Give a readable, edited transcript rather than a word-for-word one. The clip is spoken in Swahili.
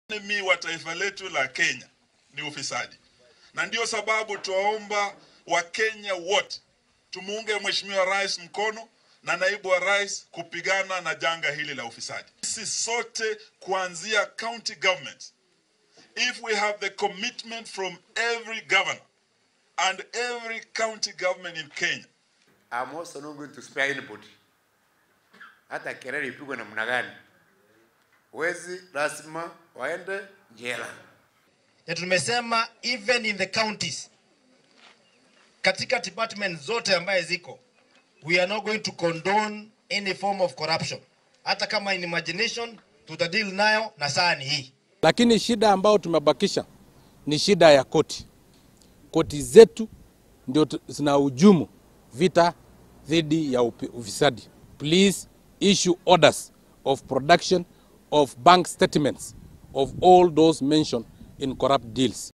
Enemy wa taifa letu la Kenya ni ufisadi, na ndio sababu tuwaomba Wakenya wote tumuunge Mheshimiwa Rais mkono na naibu wa rais kupigana na janga hili la ufisadi. Sisi sote kuanzia county government, if we have the commitment from every governor and every county government in Kenya. I'm also not going to spare anybody. Hata kelele ipigwe namna gani, wezi lazima waende jela. Na tumesema even in the counties, katika department zote ambaye ziko, we are not going to condone any form of corruption. Hata kama in imagination, tutadeal nayo na saa ni hii. Lakini shida ambayo tumebakisha ni shida ya koti. Koti zetu ndio zinahujumu vita dhidi ya ufisadi. Please issue orders of production of bank statements of all those mentioned in corrupt deals.